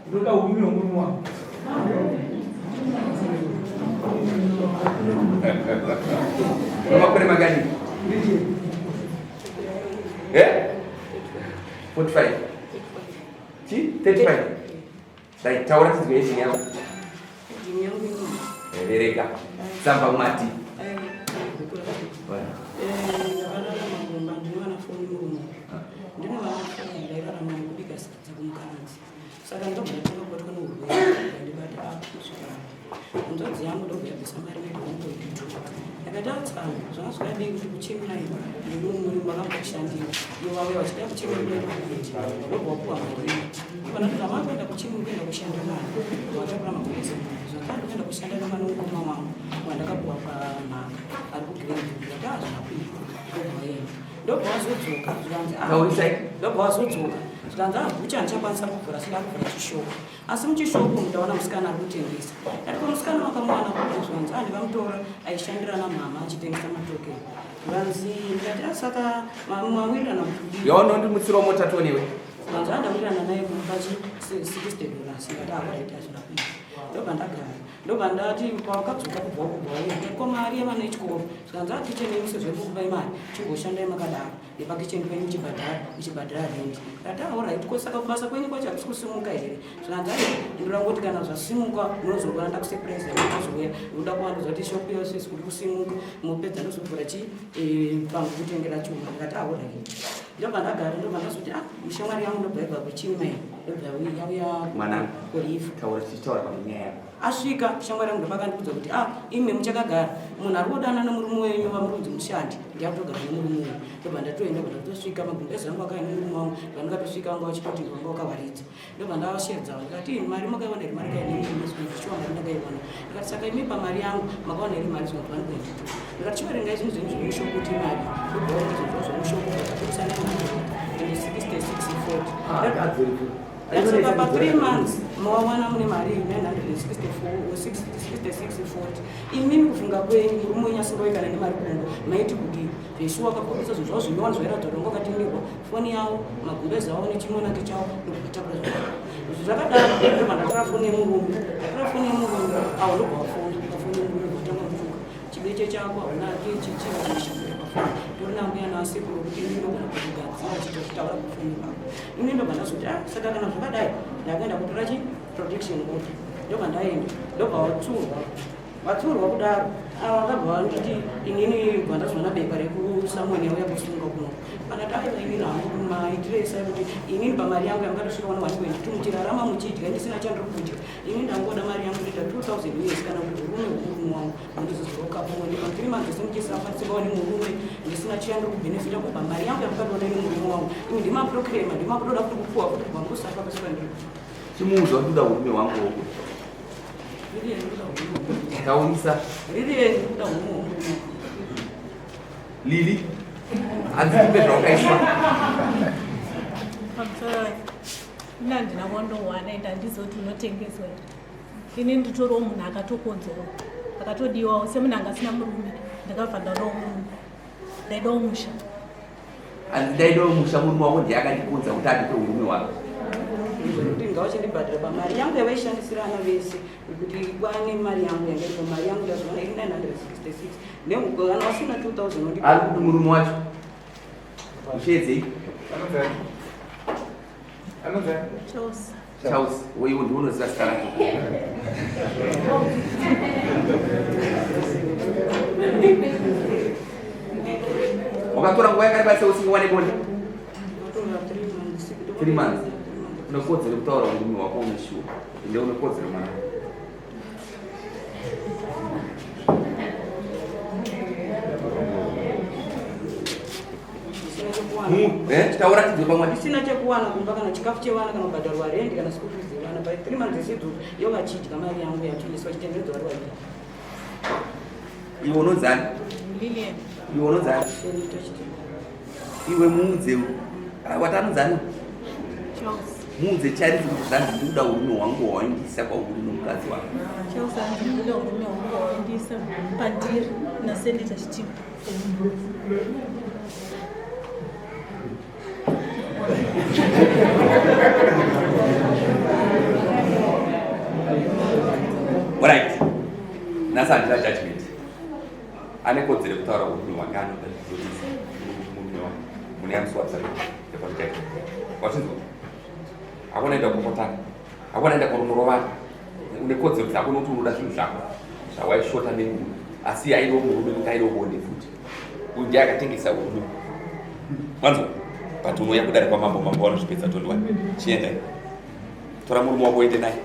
Ndoda urume hwemurume wangu. Makore mangani? Eh? 45. Chi? 35. Dai taura tinzwe engine yako. Engine yangu ino. Eh, vereka. Samba mwati. Eh, eh, ndakararama mumba ndinowana foni murume. Ndinowana foni ndairarama nekubika sadza kumukaradzi. Saka ndobva ndatanga kubatwa neurwere ndibata kusvika apa. Hanzvadzi yangu ndobva yabvisa mari inoita 1.2. Ndakati atsano zvanga zvakadii kuti kuchemai ndinomurume makamboshandira. Ivo vauya vachida kuchema kuenda kuita. Ndobva wapuwa mari iyi. Kana kuti zvamakuenda kuchema kuenda kushanda mari. Watakura magumbezi. Zvakare kuenda kushanda nemwana wemukoma wangu wandakapuwa pamhaka ari kugrade. Ndakati hazvina kuita. Ndobva waenda. Ndobva wazodzoka zvikanzi ah, ndobva wazodzoka zvikanzi ah bhucha handichakwanisa kuvhura sida kuvhura chishopu. Asi muchishopu umu ndaona musikana ari kutengesa. Ndati ko musikana wakamuwana kupi zvanzi ah ndikamutora aishandira namama achitengesa matoken. Vanzi ndikati ah saka mawirirana kuti kudii? Yaona undimutsirawo mota tione iwe. Vanzi ah ndawirirana naye kumupa chi 60 dollars ndikati ah alright hazvina kuita. Ndobva ndagara. Ndobva ndati pawakadzoka kubva kubva uya ndati ko mari yevana yechikoro zvikanzi ah kitchen yenyu sezvo iri kukupai mari chingoshandai makadaro. Yepakitchen penyu muchibhadhara muchibhadhara rent ndati ahorit ko saka kubasa kwenyu kwacho hakusi kusimuka here zvikanzi ai ndoda ngoti kana zvasimuka munozogona ndakusepresa ndozouya ndoda kuvanduza kuti shop yose kuri kusimuka mopedza ndozovhura chi eh, pangu kutengera chuma ndikati ahorit ndobva ndagara ndobva ndazoti ah mushamwari yangu ndobva yabva kuchima ndobva yauya mwanangu kurifa taura tichitaura panyaya yako Asvika shamwari yangu ndopakandiudza kuti ah imi muchakagara munhu ari kudana nemurume wenyu vamuri kunzi mushandi ndiyakutogara nemurume wenyu ndobva ndatoenda bva ndatosvika magumbezi angu akauya nemurume wangu vandikatosvika vanga vachitoti vanga vakawaridza ndobva ndavashedza ndikati mari makaiwana here mari kaine shuwa mari ndakaiwana ndikati saka imi pamari yangu makawana here mari zvinoti 1.2 ndikati chiverengai zvinhu zvenyu zvemushoko kuti mari ndobva vaona zvinhu zvavo zvemushoko ndikatobisa 966 Saka pa 3 months mawawana mune mari 964 imimi kufunga kwenyu murume wenyu asingauye kana nemari kumba maiti kudii zveshuwa akabvabisa zvinhu zvavo zvinyowani zvairatidza kuti vanga vakatengerwa foni yavo magumbezi avo nechimonaki chavo ndokuvatakura zvavo zvakadaro ndobva ndatora foni yemurume ndatora foni yemurume awo ndobva wafona pafoni yemurume vatanga kutuka Chibeche chako hauna chichi chishambira pafoni torina mbuya nasekuru kuti ini ndogona kukugadzira chitotaura pafoni pako ini ndobva ndazoti ah saka kana zvakadai ndakuenda kutora chi protection order ndobva ndaenda ndobva watsurwa vatsurwa kudaro ava vakabva vanditi inini bva ndazoona bepa rekusamoni yauya kusunga kuno pandati aiwa inini hangu maitire esai kuti inini pamari yangu yangatosvika wana 1.2 muchirarama muchidya ndisina chandiri kudya ini ndangoda mari yangu kuita 2000 us kana kuti urume hwemurume wangu handizozoroka pomwe ndipa 3 months ndichisafa ndisingaoni murume ndisina chiya ndiri kubhenefita kubva mari yangu yamukatoona ini murume wangu imi ndimakutokrema ndimakutoda kuti kupuwa kuti kubva mukusafa pasi pandiri Chimuudza kuti ndoda urume hwangu hwoku. Taurisa. Riri ndikuda urume hwomurume. Lili. Hanzi ndipe zvawakaiswa. Pamusoro ini handina kwandowana ende handizivi kuti unotengeswa ini nditoriwo munhu akatokonzerwa akatodiwawo semunhu anga asina murume ndakabva ndadawo murume ndaidawo musha hanzi ndaidawo musha murume wako ndiye akandikonza kuti andipe urume wako kuti ngavachindibhadhira pamari yangu yavaishandisira ana vese kuti ikwane mari yangu yanga iripo mari yangu ndazoona iri 966 nekana vasina 2000 ari kuti murume wacho Usheedzei? Charles. Charles, wewe ndiwe unoziva zita rake. Wakatora nguva yakareba sei usingawane bonde? 3 months. Unekodzero kutaura murume wako uneshuwa. Ende unekodzero mwana. Eh, taura tidze pamwe tisina chekuwana kumba kana chikafu chevana kana kubhadharwa rendi kana school fees dzevana by three months isidzodzo yo vachidya mari yangu yacho isu vachitenderedzwa vari vaviri iwe unonzani iwe unonzani iwe muudze ah, wati anonzani muudze charisi kuti zvanzi ndikuda urume hwangu hwawaindisa kwauri nomukadzi wako ndikuda urume hwangu hwawaindisa pandiri naseneta chitipo Alright. Nhasi handina judgment. Ane kodzero yekutaura urume hwake anoda zvizotisa murume wake. Mune yamusiwabsa yepajudgment. Wazvinzwa? Hakuna enda kukokotana. Hakuna enda kunorovana. Une kodzero dzako nokuti unoda zvinhu zvako zvawaishota nemurume. Asi aidiwo murume nokuti aidiwo bonde futi. Uyu ndiye akatengesa urume. Wanzwa? But unouya kudare kwamambo, mambo vanozvipedza tondiwa. Chiendai. Tora murume wako uende naye.